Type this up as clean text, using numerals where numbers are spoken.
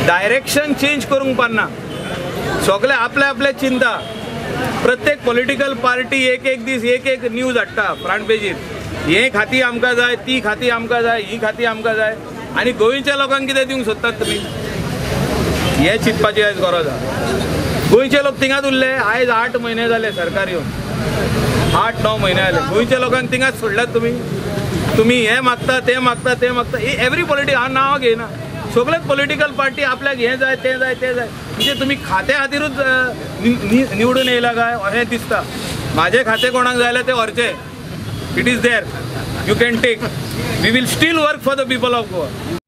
Direction change करूंक पारना. सगळे आपले आपले चिंता. प्रत्येक पॉलिटिकल पार्टी एक एक दीस एक एक न्यूज हाडटा फ्रंट पेजीर, हे खाती आमकां जाय, ती खाती आमकां जाय, ही खाती आमकां जाय. आनी गोंयच्या लोकांक कितें दिवंक सोदतात तुमी, हें चिंतपाची आयज गरज आसा. गोंयचे लोक थिंगाच उरले. आयज 8 म्हयने जाले सरकार येवन, 8-9 म्हयने जाले, गोंयच्या लोकांक थिंगाच सोडल्यात तुमी. तुमी हें मागता, तें मागता, तें मागता. एवरी पॉलिटिकल, हांव नांव घेयना, सगळेच पॉलिटिकल पार्टी आपल्याक हें जाय, तें जाय, तें जाय. म्हणजे तुमी खात्या खातीरूच निवडून येयला काय अशें दिसता. म्हाजें खातें कोणाक जाय जाल्यार तें व्हरचें. It is there, you can take. We will still work for the people of Goa.